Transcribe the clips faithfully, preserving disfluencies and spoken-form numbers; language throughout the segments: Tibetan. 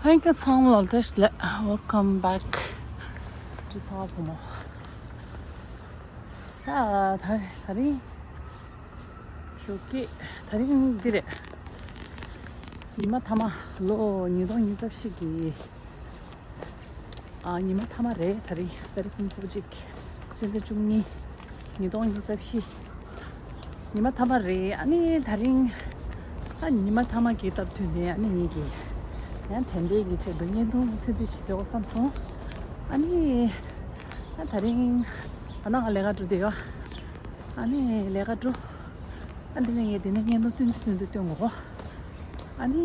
Thank you ཚང་མ་ལ་བཀྲ་ཤིས་བདེ་ལེགས། Welcome back to ཚང་མ་བུ་མོ། ད་ད་ད་རིང་ཞོགས་ཀས་ད་རིང་འདི་རེད། ཉི་མ་མཐའ་མ་ལོ་ཉིས་སྟོང་ཉི་ཤུ་རྩ་བཞི་གི་ཨ། ཉི་མ་མཐའ་མ་རེད། ད་རིང་ཏ་རིག་སུམ་ཅུ་སོ་གཅིག་སྤྱི་ཟླ་བཅུ་གཉིས། ཉིས་སྟོང་ཉི་ཤུ་རྩ་བཞི། ཉི་མ་མཐའ་མ་རེད། ཨ་ནི་ད་རིང་ཨ་ཉི་མ་མཐའ་མ་གི་སྟབས་བསྟུན་ནས་ཨ་ནི་ངེད་ཀྱི་ཡང་དྲན་རྟེན་གྱི་ཆེད་དུ་བརྙན་ཐུང་ཐུང་ཐུང་ཞིག་བཟོ་དགོས་བསམ་སོང་། ཨ་ནི་ཨ་ད་རིང་ཨ་ན་ང་ལས་ཀ་འགྲོ་བསྡད་ཡོད། ཨ་ནི་ལས་ཀ་འགྲོ། ཨ་འདི་ནས་ངས་འདི་ནས་བརྙན་ཐུང་ཐུང་ཐུང་ཐུང་ཐུང་སྟོན་དགོས། ཨ་ནི་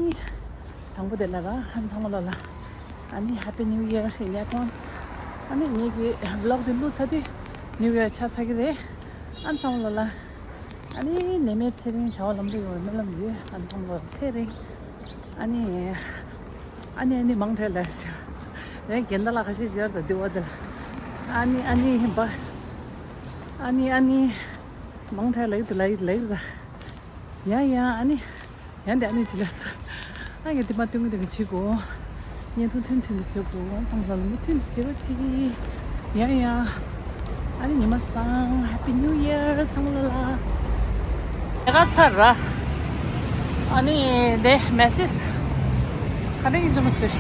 དང་པོ་དེ་ལ་ར་ཨ་ཚང་མ་ལ་ལ་ཨ་ནི་Happy New Year in advance། ཨ་ནི་ངེད་ཀྱི་vlog་དེ་བླུགས་ཚར་དུས་New Year་ཆགས་ཚར་གི་རེད། ཨ་ཚང་མ་ལ་ལ་ཨ་ནི་ནད་མེད་ཚེ་རིང་བྱ་བ་ལམ་འགྲོ་ཡོང་བའི་སྨོན་ལམ་ཡོད། ཨ་ཚང་མ་ལ་ཚེ་རིང་། ཨ་ནི། ཨ་ནི་ཨ་ནི་མང་དྲགས་ལབ་ཤག་ཡང་རྒན་ད་ལ་ཁ་ཤས་ཤར་དང་འདི་བ་དེ་ལ། ཨ་ནི་ཨ་ནི་ཧིམ་པ། ཨ་ནི་ཨ་ནི། མང་དྲགས་ལབ་ཀྱི་འདུག་ལབ་ཀྱི་ལབ་ཀྱི་འདུག་ཡང་ཡང་ཨ་ནི། ཡང་འདི་ཨ་ནི་ཅི་ལབ་སོང་། ཨ་ངས་འདི་མ་སྟོན་གི་འདུག་གི་བྱེད་དགོས། བརྙན་ཐུང་ཐུང་ཐུང་དུ་བཟོ་དགོས། ཨ་ཚང་མ་ལ་མུ་མཐུད་ནས་བཟོས་པ་ཅིག་ཡ་ཡ། ཨ་ནི་ཉི་མ་བཟང་། Happy New Year་ཚང་མ་ལ་ལ། ལས་ཀ་ཚར་ར། ཨ་ནི་དེ་message་ག་འདྲ་ཡིན་ཅི་མ་ཟེར།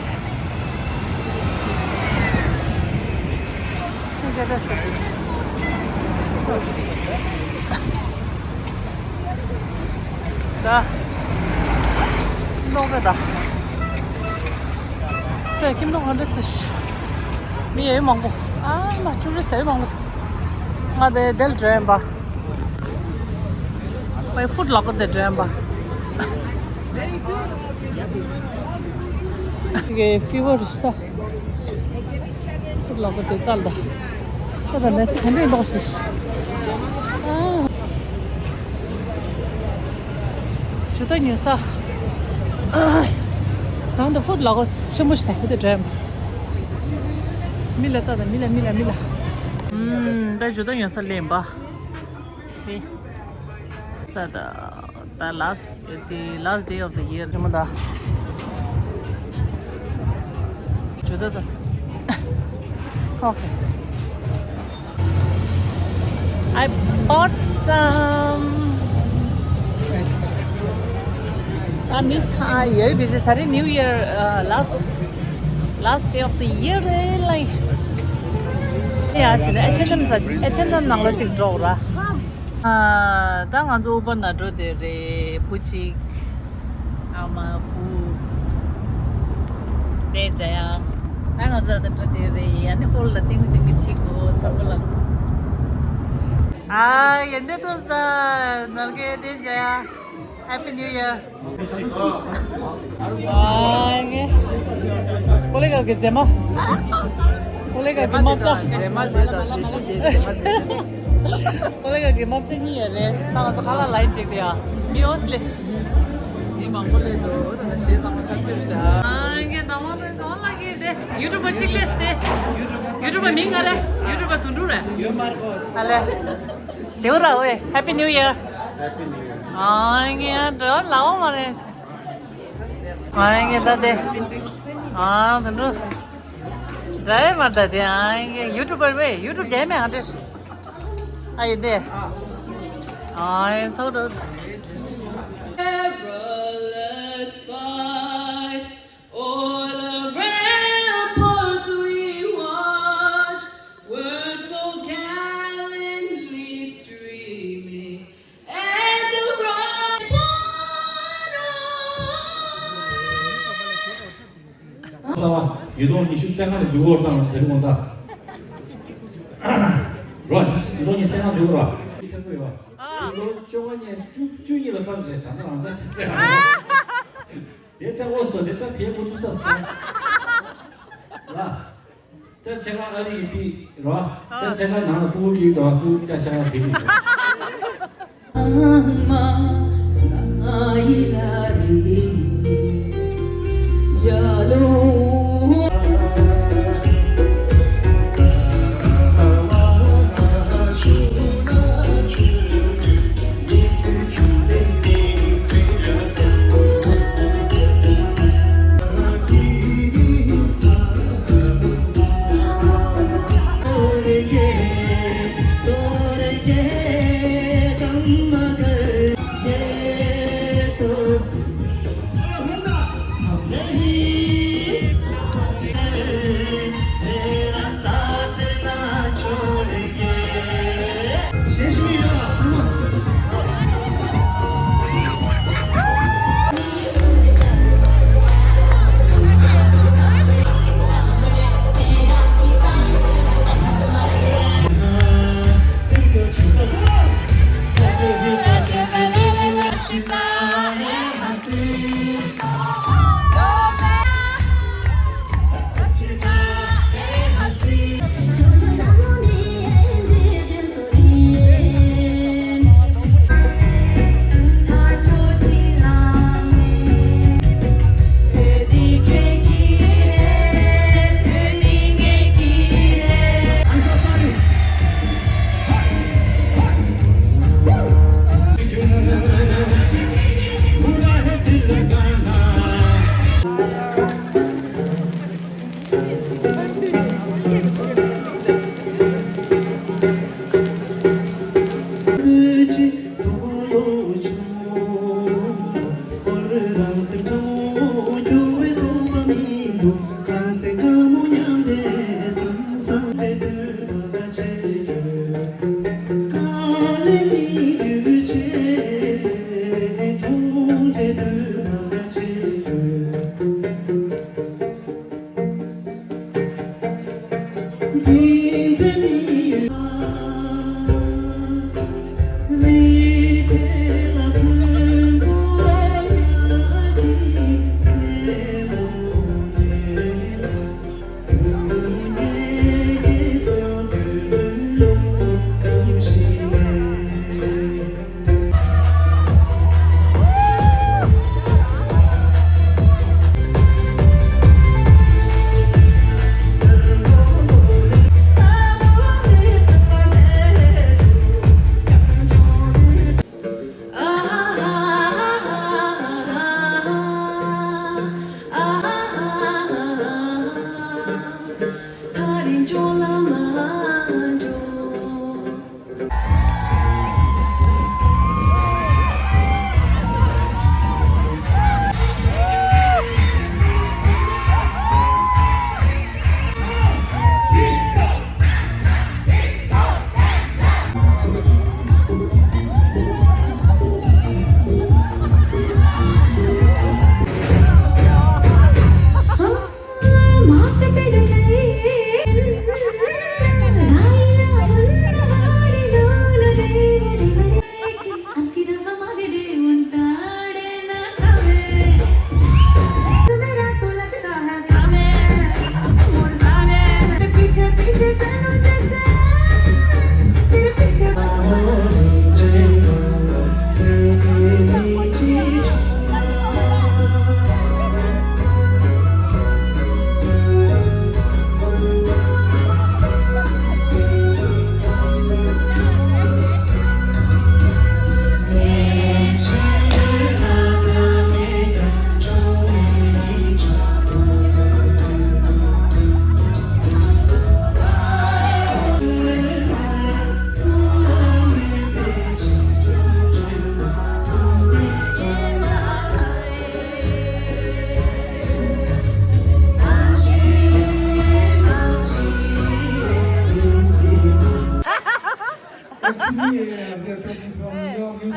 ཨ་ཅེ་འདྲ་ཟེར། ད། ལོག་ག་ད། དེ་ཁྱིམ་ལོག་ག་འདྲ་ཟེར། མི་ཡོད་མང་པོ། ཨ་མ་ཅུ་རི་ཟེར་མང་པོ། ང་དེ་དེལ་འགྲོ་ཡིན་པ། བའི་ཧྥུཌ་ལོ་ཀར་དེ་འགྲོ་ཡིན་པ། གི་ཕི་བར་རི་ཤི་ད། ཧྥུཌ་ལོ་ཀར་དེ་བཙལ་ད། ཁོ་ད་མེ་སི་ག་འདྲས་འདུག་ཟེར། ཨ། ཇོ་ཏ་ཉོ་ས། གང་དུ་ཧྥུཌ་ལོ་ཀར་ཆེན་པོ་ཞིག་དང་ཁོ་དེ་འགྲོ་ཡིན་པ། མི་ལ་ལྟ་དང་མི་ལ་མི་ལ་མི་ལ། ཨུམ། ད་ཇོ་ཏ་ཉོ་ས་སླེབས་པ། See. It's the, the last, the last day of the year. ཇོ་མོ་ད། ཇོ་ཏ་ད། གང་སེ། I bought some. ཨ་མི་ཚང་ཡོད་པའི་ས་རེ། New Year, uh, last, last day of the year རེད་ལ། ཡ་ཆེ་ན་ཨེ་ཆེན་ནམ་ས་ཨེ་ཆེན་ནམ་ནང་ལོ་གཅིག་འགྲོ་ར། ཨ་ད་ང་ཚོ་ཨུ་བར་ན་འགྲོ་དེ་རེད། བུ་གཅིག་ཨ་མ་བུ། དེ་འཇ་ཡ། ད་ང་ཚོ་ད་འགྲོ་དེ་རེད། ཡ་ནི་ཧོལ་ལ་ཏིང་ཏིང་གི་ཆི་གོ་ཚ་བོ་ལ། ཨ་ཡ་འདི་ཏོ་ས་ནར་གེ་དེ་འཇ་ཡ། Happy New Year. ཨ་ངེ། ཀོ་ལེ་ག་གི་མཛེས་མ། ཀོ་ལེ་ག་གི་མ་བཅའ། མཛེས་མ་དེ་དང་མཛེས་ཤོས་དེ་མཛེས་མ་མཛེས་ཤོས། ཀོ་ལེ་ག་གི་མ་བཅའ་གཉིས་ཡོད་རེད། ད་ང་ཚོ་ཁ་ལག་ལ་ཡིན་འགྲིག་དེ་ཡ། མི་ཨོ་སི་ལེ། མི་མང་པོ་སླེབས་འདུག་ད་ལྟ་གཞས་ཚང་མ་ཆག་གྱུར་ཤག་ཨ་ངེ་ད་མ་རེད་ད་ལ་གི་དེ་ཡུ་ཊུབ་པ་གཅིག་སླེབས་ཏེ། ཡུ་ཊུབ་པ་མིང་ག་རེ། ཡུ་ཊུབ་པ་དུད་འགྲོ་རེད། ཡུ་མར་ཀོས། ཨ་ལེ། དེའུ་ར་ཝེ། Happy New Year. Happy New Year. ཨ་ངེ་ཡ་འགྲོ་ལའོ་མ་རེད། ཨ་ངེ་ད་དེ། ཨ་དུད་འགྲོ། འདྲ་ཡ་མ་ད་དེ། ཨ་ངེ་ཡུ་ཊུབ་པར་ཝེ། ཡུ་ཊུབ་རྒྱ་མེད་ཨ་འདྲེ། ཨ་ཡེ་དེ། ཨ་ཡེ་སོ་རུ། Never let's fight. O'er the ramparts we watched were so gallantly streaming, and the right. ཚ་བ་ཡོད་དོ་ཉི་ཤུ་རྩ་ལྔ་ནས་འཛུགས་སྐོར་བཏང་དེ་རིང་དགོང་དག་རོ། ཡོད་དོ་ཉི་ཤུ་རྩ་ལྔ་འཛུགས་སྐོར་བ། ལོ་བཅོ་ལྔ་ནས་བཅུ་བཅུ་གཉིས་ལ་པར་རེད། ད་ཚ་རང་ཚ་ཞིག་དེ་ཏྲ་ཨོ་སི་ཏོ་དེ་ཏྲ་ཕེ་མུ་ཚུ་ས་སི་ཏ་ལ། ཏྲ་ཆེ་ཁ་ཨ་ལི་གི་པི་རོ། ཏྲ་ཆེ་ཁ་ནང་ལ་ཕྲུ་གུ་གི་དོ་ཕྲུ་གུ་ཏྲ་ཆེ་ཁ་ཕེ་རི་རོ།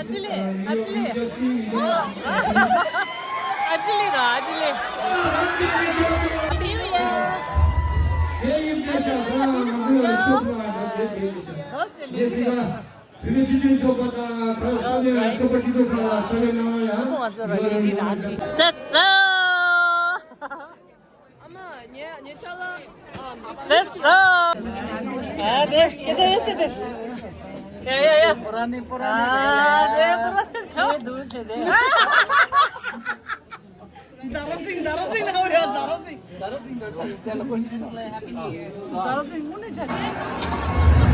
Actually, actually. Actually, no, actually. Yes, yeah. བོད་མིའི་སྤྱི་མཐུན་ཚོགས་པ་དང་བོད་ས་གནས་ཚོགས་པ་སྐྱིད་སྡུག་ཁག་ལ་ཕྱག་ལས་གནང་བ་ཡང་ཡོད་རེད། སོ་སོ། ཨ་མ། ངའི་ངའི་ཅ་ལག་ཨ། སོ་སོ། ཨ་དེ་སྐད་ཆ་ཡེ་ཤེས་དེ། ཡ་ཡ་ཡ། པོ་ར་ནི་པོ་ར་ནི། ཨ་དེ་པོ་ར་ནི་ཆོས་དུ་ཞེས་དེ། དར་ཟིང་དར་ཟིང་ན་ཡ་དར་ཟིང་། དར་ཟིང་འདྲ་ཆགས་ཡོད་དེ་ལ་ཁོ་ཆི་ཟིག་ལ་ཡ་ཆི་ཟིག་ཡོད། དར་ཟིང་དངོས་གནས་ཆགས།